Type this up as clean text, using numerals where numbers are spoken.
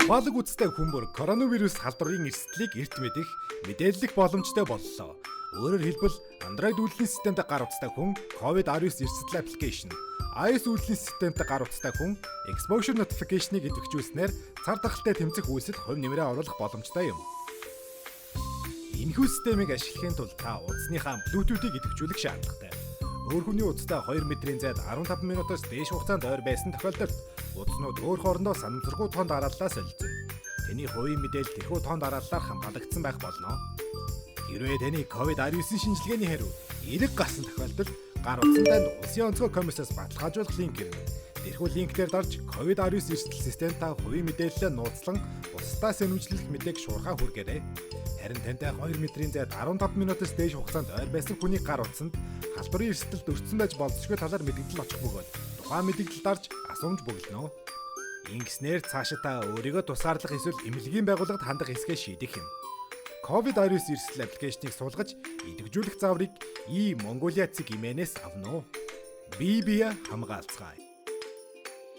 Ухаалаг үзтэй хүн бүр коронавирус халдварын эрсдлийг эрт мэдэх, мэдээллэх боломжтой боллоо. Өөрөөр хэлбэл, Android үйлдлийн системтэй гар утастай хүн COVID-19 эрсдэл application, iOS үйлдлийн системтэй гар утастай хүн Exposure Notification-ыг идэвхжүүлснээр цар тахалтай тэмцэх үйлсэд хувь нэмрээ оруулах боломжтой юм. Энэхүү системийг ашиглахын тулд та утасныхаа Bluetooth-ийг идэвхжүүлэх шаардлагатай. Өөр хүний утастай 2 метрийн зайд 15 минутаас дээш хугацаанд ойр байсан тохиолдолд утаснууд өөр хоорондоо санамсаргүй тоон дарааллаа солилцоно. Таны хувийн мэдээлэл тэрхүү тоон дарааллаар хамгаалагдсан байх болно. Хэрвээ таны COVID-19 шинжилгээний хариу эерэг гарсан тохиолдолд гар утсан танд Улсын онцгой комиссаас баталгаажуулах линк ирнэ. Тэрхүү линк дээр дарж COVID-19 эрсдэл системд та хувийн мэдээлэлээ нууцлан бусдаас сэнэмжлэх мэдээг шуурхаа хүргээрэй. Харин тантай 2 метрийн зайд 15 минутаас дээш хугацаанд ойр байсан хүний гар утсанд халдварын эрсдэлд өртсөн байж болзошгүй талаар мэдэгдэл очих бөгөөд тухайн мэдэгдэл дарж асуумж бөглөнө. Ингэснээр цаашаа та өөрийгөө тусгаарлах эсвэл эмнэлгийн байгууллагад хандах эсэхээ шийдэх юм. COVID-19 эрсдэл application-ыг суулгаж идэвхжүүлэх зааврыг e-Mongolia цэг имэнээс авна уу. Бие бие хамгаалцгаая.